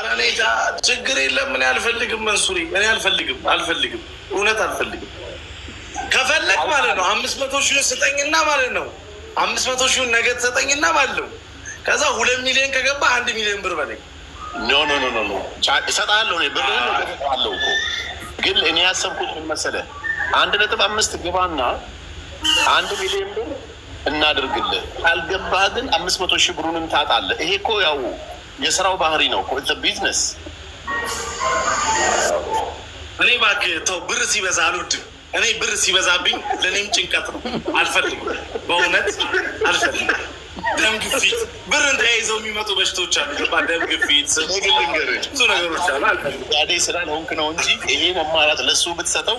ኧረ እኔ ችግር የለም። እኔ አልፈልግም መንሱሪ፣ እኔ አልፈልግም፣ አልፈልግም፣ እውነት አልፈልግም። ከፈለግ ማለት ነው 500 ሺህ ስጠኝና ማለት ነው፣ 500 ሺውን ነገ ትሰጠኝና ማለት ነው። ከዛ 2 ሚሊዮን ከገባ 1 ሚሊዮን ብር በለኝ። No, no, no, no, no፣ እሰጥሃለሁ። እኔ ብርህን ነው እሰጥሃለሁ እኮ፣ ግን እኔ ያሰብኩት ምን መሰለህ? 1.5 ግባና 1 ሚሊዮን ብር እናድርግልህ። ካልገባህ ግን 500 ሺህ ብሩንም ታጣለህ። ይሄ እኮ ያው የስራው ባህሪ ነው እኮ፣ ቢዝነስ። እኔ እባክህ ተው፣ ብር ሲበዛ አልወድም። እኔ ብር ሲበዛብኝ ለእኔም ጭንቀት ነው። አልፈልግም፣ በእውነት አልፈልግም። ደም ግፊት፣ ብርን ተያይዘው የሚመጡ በሽቶች አሉ። ገባ? ደም ግፊት፣ እኔ ግን ልንገርህ፣ ብዙ ነገሮች አሉ። አልፈልግም። ነጋዴ ስላልሆንክ ነው እንጂ ይሄን አማራጭ ለእሱ ብትሰጠው፣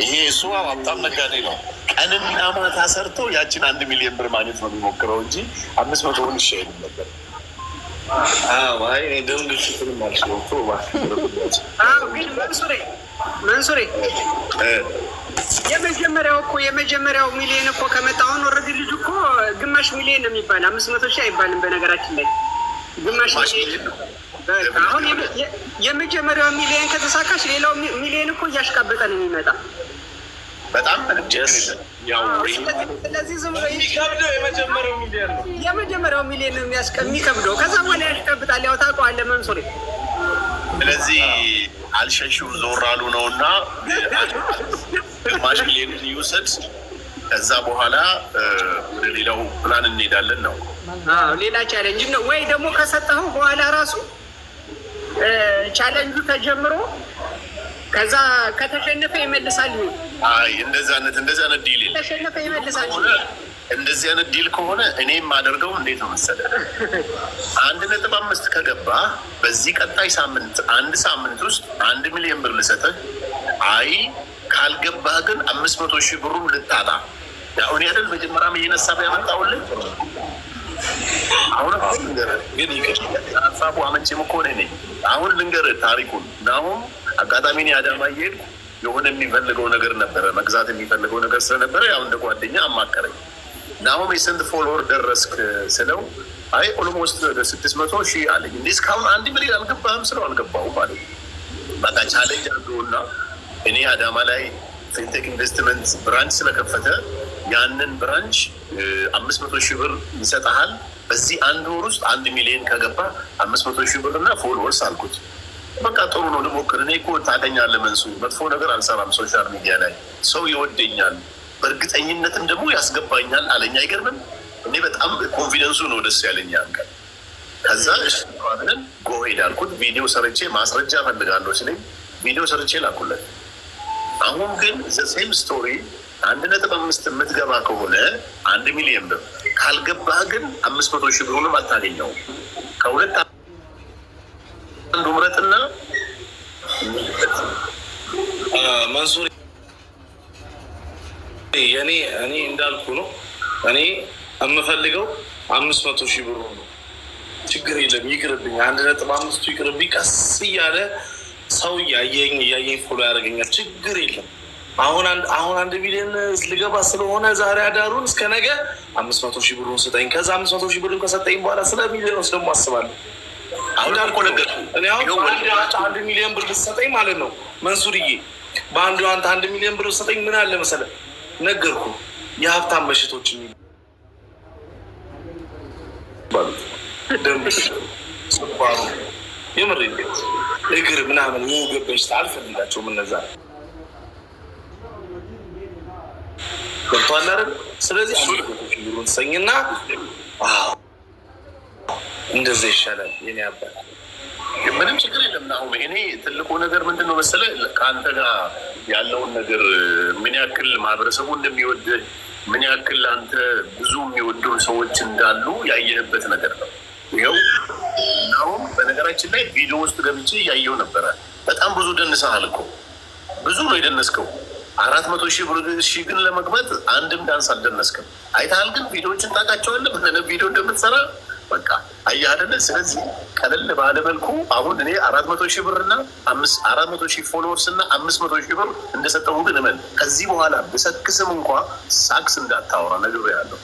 ይሄ እሱ ሀብታም ነጋዴ ነው። ቀንና ማታ ሰርቶ ያችን 1 ሚሊዮን ብር ማግኘት ነው የሚሞክረው እንጂ 500ውን እሺ አይልም ነበር። አዎ፣ አይ እኔ ደም ግፊትንም አልችለውም። ተው እባክህ። አዎ፣ ግን መንሱሬ፣ መንሱሬ፣ የመጀመሪያው እኮ የመጀመሪያው ሚሊዮን እኮ ከመጣ አሁን already ልጁ እኮ ግማሽ ሚሊዮን ነው የሚባል፣ 500 ሺህ አይባልም። በነገራችን ላይ ግማሽ ግማሽ ሚሊዮን ሚሊዮን ነው። በቃ አሁን የመጀመሪያው ሚሊዮን ከተሳካች ሌላው ሚሊዮን እኮ እያሽቃበጠ ነው የሚመጣ። በጣም ምንም ችግር የለም። ያው ስለዚህ ዝም ብሎ የሚከብደው የመጀመሪያው ሚሊዮን ነው። የመጀመሪያው ሚሊዮን ነው የሚከብደው። ከዛ በኋላ ያሽቃብጣል። ያው ታውቀዋለህ መንሱሬ። ስለዚህ አልሸሹም ዞር አሉ ነው እና ግማሽ ሚሊዮን ይውሰድ። ከዛ በኋላ ወደ ሌላው ፕላን እንሄዳለን ነው። አዎ፣ ሌላ challenge ነው ወይ ደግሞ ከሰጠኸው በኋላ ራሱ ቻሌንጁ ተጀምሮ ከዛ ከተሸነፈ ይመልሳል። ይሁን አይ እንደዚህ አይነት deal የለም። ከተሸነፈ ይመልሳል። ከሆነ እንደዚህ አይነት deal ከሆነ እኔ የማደርገው እንዴት ነው መሰለህ? 1.5 ከገባ በዚህ ቀጣይ ሳምንት አንድ ሳምንት ውስጥ 1 ሚሊዮን ብር ልሰጥህ። አይ ካልገባህ ግን 500 ሺህ ብሩን ልታጣ። ያው እኔ አይደል መጀመሪያም ይሄን ሀሳብ ያመጣሁልህ። አሁን እኮ ልንገርህ፣ ግን ይቅር። ሀሳቡ አመንጭም እኮ እኔ ነኝ። አሁን ልንገርህ ታሪኩን። አሁን አጋጣሚ እኔ አዳማ እየሄድኩ የሆነ የሚፈልገው ነገር ነበረ፣ መግዛት የሚፈልገው ነገር ስለነበረ ያው እንደ ጓደኛ አማከረኝ። ናሆም የስንት follower ደረስክ ስለው አይ almost ወደ 600,000 አለኝ። እንዲህ እስካሁን 1 ሚሊዮን አልገባህም ስለው አልገባሁም አለኝ። በቃ challenge አድርገውና እኔ አዳማ ላይ ፊንቴክ ኢንቨስትመንት branch ስለከፈተ ያንን branch 500,000 ብር ይሰጠሃል። በዚህ አንድ ወር ውስጥ 1 ሚሊዮን ከገባ 500,000 ብር እና followers አልኩት። በቃ ጥሩ ነው ልሞክር። እኔ እኮ ታገኛለህ መንሱር፣ መጥፎ ነገር አልሰራም። Social media ላይ ሰው ይወደኛል፣ በእርግጠኝነትም ደግሞ ያስገባኛል አለኝ። አይገርምም? እኔ በጣም confidence ኡ ነው ደስ ያለኝ ያን ቀን። ከዛ እሺ ብለን go ahead አልኩት። ቪዲዮ ሰርቼ ማስረጃ እፈልጋለሁ ሲለኝ ቪዲዮ ሰርቼ ላኩለት። አሁን ግን same story፣ 1.5 የምትገባ ከሆነ 1 ሚሊዮን ብር፣ ካልገባህ ግን 500,000 ብሩንም አታገኘውም። ከሁለት አንዱ ምረጥና መንሱር፣ እኔ እንዳልኩ ነው። እኔ የምፈልገው 500,000 ብሩ ነው። ችግር የለም ይቅርብኝ፣ 1.5ቱ ይቅርብኝ። ቀስ እያለ ሰው እያየኝ እያየኝ follow ያደርገኛል። ችግር የለም። አሁን 1 ሚሊዮን ልገባ ስለሆነ ዛሬ አዳሩን እስከ ነገ 500,000 ብሩን ስጠኝ። ከዛ 500,000 ብሩን ከሰጠኝ በኋላ ስለ ሚሊዮን ደግሞ አስባለሁ። አሁን እኮ ነገርኩህ። እኔ አሁን በአንድ አንተ 1 ሚሊዮን ብር ብትሰጠኝ ማለት ነው መንሱርዬ፣ በአንዱ አንተ 1 ሚሊዮን ብር ብትሰጠኝ ምን አለ መሰለህ፣ ነገርኩህ፣ የሀብታም በሽቶች የሚባሉት ደም ግፊት፣ ስኳሩ፣ የምር እግር ምናምን የወገብ በሽታ አልፈልጋቸውም። እነዛ ገብቶሃል አይደል? ስለዚህ 500,000 ብሩን ትሰኝና አዎ እንደዛ ይሻላል የኔ አባት። ምንም ችግር የለም። አሁን እኔ ትልቁ ነገር ምንድን ነው መሰለህ፣ ከአንተ ጋር ያለውን ነገር ምን ያክል ማህበረሰቡ እንደሚወድህ፣ ምን ያክል አንተ ብዙ የሚወዱ ሰዎች እንዳሉ ያየህበት ነገር ነው። ይኸው አሁን በነገራችን ላይ ቪዲዮ ውስጥ ገብቼ እያየው ነበረ። በጣም ብዙ ደንሰሃል እኮ፣ ብዙ ነው የደነስከው። 400,000 ብር ሺህ ግን ለመግባት አንድም ዳንስ አልደነስክም። አይተሃል፣ ግን ቪዲዮዎችን ታውቃቸዋለህ፣ ምን አይነት ቪዲዮ እንደምትሰራ በቃ አየህ አይደለ? ስለዚህ ቀለል ባለ መልኩ አሁን እኔ 400,000 ብር እና 400,000 followers እና 500,000 ብር እንደሰጠሁ ግን እመን። ከዚህ በኋላ ብሰክስም እንኳ ሳክስ እንዳታወራ ነግሬሃለሁ።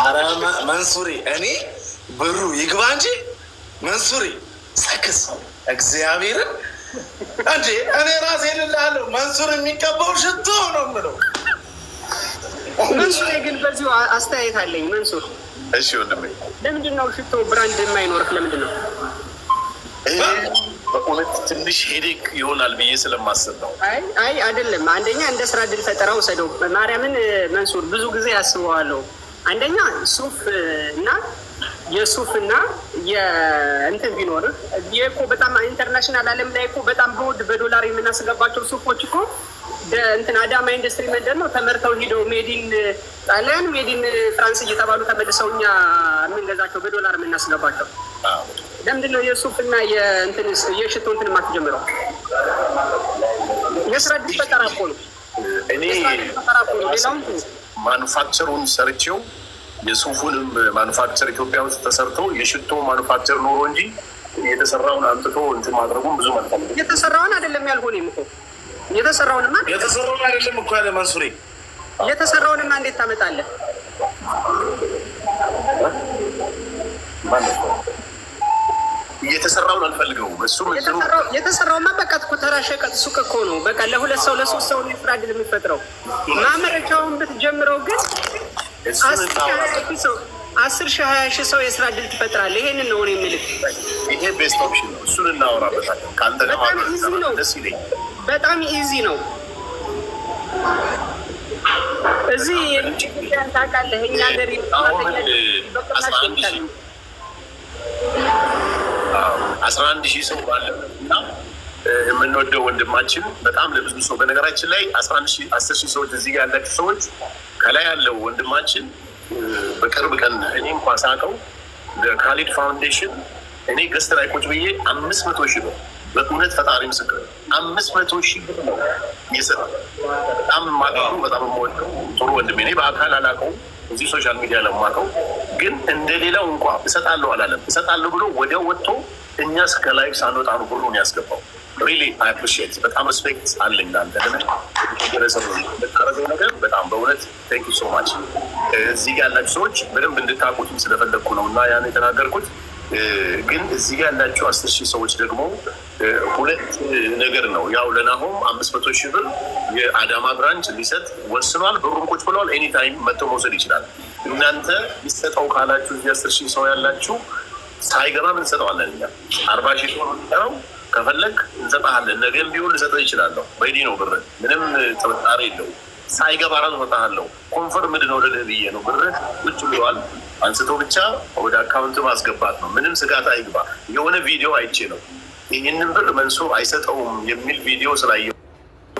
ኧረ መንሱሬ፣ እኔ ብሩ ይግባ እንጂ መንሱሪ ሰክስ እግዚአብሔርን እንዴ እኔ ራሴ ልልሃለሁ። መንሱር የሚቀባው ሽቶ ነው የምለው። መንሱር ግን በዚሁ አስተያየት አለኝ። መንሱር እሺ ወንድሜ፣ ለምንድን ነው ሽቶ brand የማይኖርህ? ለምንድን ነው? በእውነት ትንሽ headache ይሆናል ብዬ ስለማስብ ነው። አይ አይ አይደለም። አንደኛ እንደ ስራ እድል ፈጠራ ውሰደው። ማርያምን መንሱር ብዙ ጊዜ አስበዋለሁ። አንደኛ ሱፍ እና የሱፍ እና የእንትን ቢኖርህ እኮ በጣም international ዓለም ላይ እኮ በጣም በውድ በዶላር የምናስገባቸው ሱፎች እኮ እንትን አዳማ ኢንዱስትሪ መንደር ነው ተመርተው ሂደው made in ጣሊያን፣ made in France እየተባሉ ተመልሰው እኛ የምንገዛቸው በዶላር የምናስገባቸው። ለምንድን ነው የሱፍ እና የሽቶ እንትን የማትጀምረው? የስራ እድል ፈጠራ እኮ ነው። እኔ የስራ እድል ፈጠራ እኮ ነው። ሌላውን manufacture ኡን ሰርቼው የሱፉንም manufacture ኢትዮጵያ ውስጥ ተሰርቶ የሽቶ manufacture ኖሮ እንጂ የተሰራውን አምጥቶ እንትን ማድረጉን ብዙ አልፈልግም። የተሰራውን አይደለም ያልሆነ እኮ የተሰራውንማ የተሰራውን አይደለም እኮ ያለ መንሱሬ። የተሰራውንማ እንዴት ታመጣለህ? የተሰራውን አልፈልገውም። እሱም እንትኑ የተሰራውማ በቃ እኮ ተራ ሸቀጥ ሱቅ እኮ ነው። በቃ ለሁለት ሰው ለሶስት ሰው ነው የስራ እድል የሚፈጥረው። ማምረቻውን ብትጀምረው ግን እሱን 10,000 20,000 ሰው የስራ እድል ትፈጥራለህ። ይሄንን ነው እኔ የምልህ። ይሄ best option ነው። እሱን እናወራበታለን። ከአንተ ጋር በጣም easy ነው። ደስ ይለኛል። በጣም easy ነው። እዚህ ታውቃለህ፣ እኛ ሀገር አሁን 11,000 ሰው ባለበት እና የምንወደው ወንድማችን በጣም ለብዙ ሰው፣ በነገራችን ላይ 10,000 ሰዎች እዚህ ጋር ያላችሁ ሰዎች፣ ከላይ ያለው ወንድማችን በቅርብ ቀን እኔ እንኳ ሳቀው ካሊድ ፋውንዴሽን እኔ guest ላይ ቁጭ ብዬ 500,000 ብር፣ በእውነት ፈጣሪ ምስክር፣ 500,000 ብር ነው የሰጠው። በጣም የማውቀው፣ በጣም የምወደው ጥሩ ወንድሜ። እኔ በአካል አላውቀውም፣ እዚህ social media ለማውቀው፣ ግን እንደ ሌላው እንኳ እሰጣለሁ አላለም። እሰጣለሁ ብሎ ወዲያው ወጥቶ እኛ እስከ live ሳንወጣ ነው ብሩን ያስገባው። Really I appreciate፣ በጣም respect አለኝ ለአንተ። ለምን ገረሰብ የምታደርገው ነገር በጣም በእውነት thank you so much። እዚህ ጋር ያላችሁ ሰዎች በደንብ እንድታውቁትም ስለፈለግኩ ነው እና ያን የተናገርኩት። ግን እዚህ ጋር ያላችሁ 10,000 ሰዎች ደግሞ ሁለት ነገር ነው። ያው ለናሆም 500,000 ብር የአዳማ branch ሊሰጥ ወስኗል። ብሩን ቁጭ ብለዋል። Anytime መጥቶ መውሰድ ይችላል። እናንተ ይሰጠው ካላችሁ እዚህ 10,000 ሰው ያላችሁ ሳይገባም እንሰጠዋለን። እኛ 40,000 ሰው ነው፣ ከፈለግ እንሰጠሃለን። ነገም ቢሆን ልሰጠህ ይችላለሁ። በዲ ነው ብር፣ ምንም ጥርጣሬ የለውም። ሳይገባ ራሱ እሰጥሃለሁ። Confirmed ነው ልልህ ብዬ ነው። ብር ቁጭ ብለዋል። አንስቶ ብቻ ወደ account ማስገባት ነው። ምንም ስጋት አይግባ። የሆነ ቪዲዮ አይቼ ነው ይህንን ብር መንሱር አይሰጠውም የሚል ቪዲዮ ስላየሁ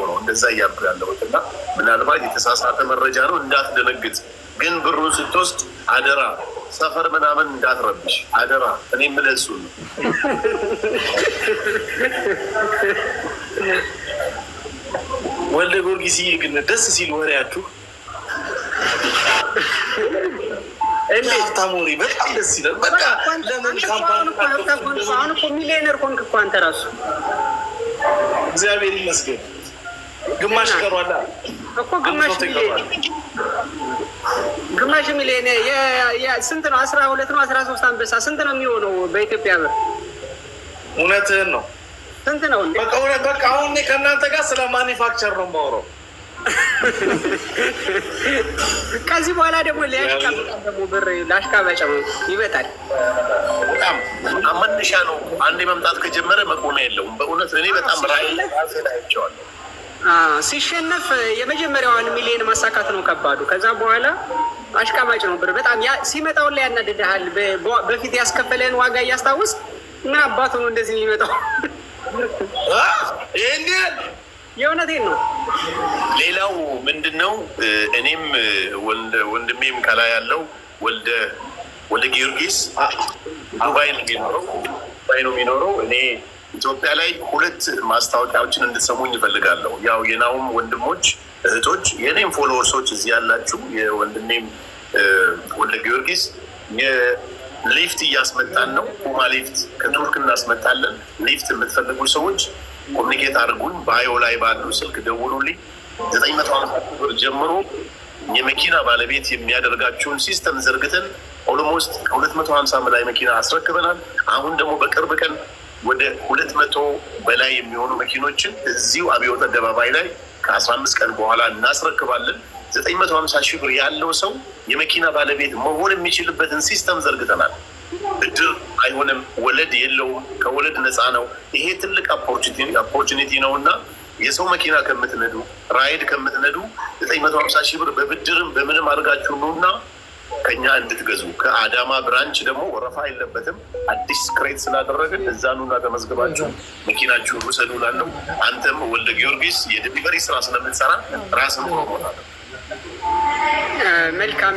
ነው እንደዛ እያልኩ ያለሁት እና ምናልባት የተሳሳተ መረጃ ነው፣ እንዳትደነግጥ። ግን ብሩን ስትወስድ አደራ ሰፈር ምናምን እንዳትረብሽ አደራ። እኔ የምልህ እሱን ነው። ወልደ ጊዮርጊስዬ ግን ደስ ሲል ወሬያችሁ፣ ሀብታም ወሬ በጣም ደስ ይላል። በቃ ለምን company አሁን እኮ ሚሊዮነር ሆንክ እኮ አንተ ራሱ። እግዚአብሔር ይመስገን። ግማሽ ቀሯላ። እኮ ግማሽ ሚሊዮን፣ ግማሽ ሚሊዮን ስንት ነው? 12 ነው 13 አንበሳ ስንት ነው የሚሆነው በኢትዮጵያ ብር? እውነትህን ነው። ስንት ነው እንዴ? በቃ እውነት፣ በቃ አሁን እኔ ከእናንተ ጋር ስለ manufacture ነው የማወራው። ከዚህ በኋላ ደግሞ ሊያሽቃብጣ ደግሞ ብር ላሽቃባጭ ነው ይመጣል። በጣም መነሻ ነው። አንዴ መምጣት ከጀመረ መቆሚያ የለውም። በእውነት እኔ በጣም ራዕይ አይቼዋለሁ። ሲሸነፍ የመጀመሪያዋን ሚሊዮን ማሳካት ነው ከባዱ። ከዛ በኋላ አሽቃባጭ ነው ብር በጣም ሲመጣውን ላይ ያናድድሃል። በፊት ያስከፈለህን ዋጋ እያስታውስ ምን አባቱ ነው እንደዚህ የሚመጣው? ይህን ያህል የእውነቴን ነው። ሌላው ምንድን ነው? እኔም ወንድሜም ከላይ ያለው ወልደ ጊዮርጊስ ዱባይ ነው የሚኖረው። ዱባይ ነው የሚኖረው። እኔ ኢትዮጵያ ላይ ሁለት ማስታወቂያዎችን እንድትሰሙኝ እፈልጋለሁ። ያው የናውም ወንድሞች እህቶች፣ የእኔም followers ኦች እዚህ ያላችሁ፣ የወንድሜም ወልደ ጊዮርጊስ ሊፍት እያስመጣን ነው። ፑማ ሊፍት ከቱርክ እናስመጣለን። ሊፍት የምትፈልጉ ሰዎች communicate አድርጉን። Bio ላይ ባሉ ስልክ ደውሉልኝ። 950 ብር ጀምሮ የመኪና ባለቤት የሚያደርጋችሁን system ዘርግተን Almost ከ250 በላይ መኪና አስረክበናል። አሁን ደግሞ በቅርብ ቀን ወደ 200 በላይ የሚሆኑ መኪኖችን እዚሁ አብዮት አደባባይ ላይ ከ15 ቀን በኋላ እናስረክባለን። 950 ሺህ ብር ያለው ሰው የመኪና ባለቤት መሆን የሚችልበትን system ዘርግተናል። ብድር አይሆንም፣ ወለድ የለውም፣ ከወለድ ነፃ ነው። ይሄ ትልቅ opportunity ነው እና የሰው መኪና ከምትነዱ፣ ራይድ ከምትነዱ 950 ሺህ ብር በብድርም በምንም አድርጋችሁ ኑና ከኛ እንድትገዙ። ከአዳማ branch ደግሞ ወረፋ የለበትም። አዲስ create ስላደረግን እዛ ኑና ተመዝግባችሁ መኪናችሁን ውሰዱ እላለሁ። አንተም ወልደ ጊዮርጊስ የ delivery ስራ ስለምትሰራ ራስን promote አለ። መልካም።